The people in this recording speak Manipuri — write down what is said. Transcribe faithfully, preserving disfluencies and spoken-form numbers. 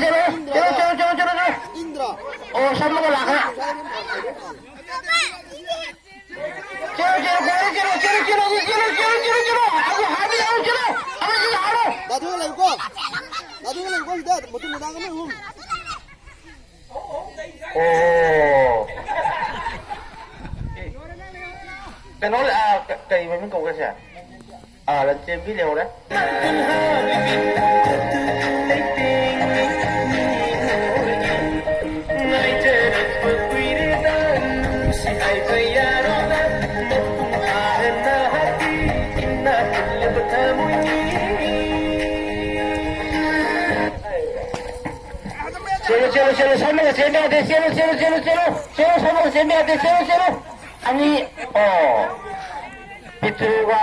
ꯆꯦꯜꯂꯣ, ꯆꯦꯜꯂꯣ, ꯆꯦꯜꯂꯣ, ꯆꯦꯜꯂꯣ, ꯆꯦꯜꯂꯣ꯫ ꯏꯟꯗ꯭ꯔꯣ? ꯑꯣ, ꯁꯝꯃꯒ ꯂꯥꯛꯈ꯭ꯔꯦ꯫ ꯆꯦꯜꯂꯣ, ꯆꯦꯜꯂꯣ, ꯆꯦꯜꯂꯣ, ꯆꯦꯜꯂꯣ, ꯆꯦꯜꯂꯣ, ꯆꯦꯜꯂꯣ, ꯆꯦꯜꯂꯣ, ꯆꯦꯜꯂꯣ꯫ ꯑꯗꯨ ꯍꯥꯏꯕ ꯌꯥꯔꯣꯏ, ꯆꯦꯜꯂꯣ꯫ ꯑꯃꯁꯤꯗ ꯍꯥꯠꯂꯣ꯫ ꯗꯥꯗꯨꯒ ꯂꯩꯌꯨꯀꯣ꯫ ꯗꯥꯗꯨꯒ ꯂꯩꯌꯨꯀꯣ ꯁꯤꯗ꯫ ꯃꯇꯨꯡ ꯃꯅꯥꯛ ꯑꯃ ꯑꯍꯨꯝ꯫ ꯑꯣ꯫ ꯀꯩꯅꯣ, ꯑ, ꯀ-, ꯀꯔꯤ ꯃꯃꯤꯡ ꯀꯧꯒꯦ ꯁꯦ? ꯑꯥ, ꯂꯟꯆꯦꯟꯕꯤ ꯂꯩꯍꯧꯔꯦ꯫ ꯆꯦꯜꯂꯨ, ꯆꯦꯜꯂꯨ, ꯆꯦꯜꯂꯨ, ꯁꯣꯝꯗꯒ ꯆꯦꯟꯕ ꯌꯥꯗꯦ, ꯆꯦꯜꯂꯨ, ꯆꯦꯜꯂꯨ, ꯆꯦꯜꯂꯨ, ꯆꯦꯜꯂꯨ, ꯆꯦꯜꯂꯨ, ꯁꯣꯝꯗꯒ ꯆꯦꯟꯕ ꯌꯥꯗꯦ, ꯆꯦꯜꯂꯨ, ꯆꯦꯜꯂꯨ꯫ ꯑꯅꯤ, ꯑꯣ, ꯄꯤꯇ꯭ꯔꯨꯒ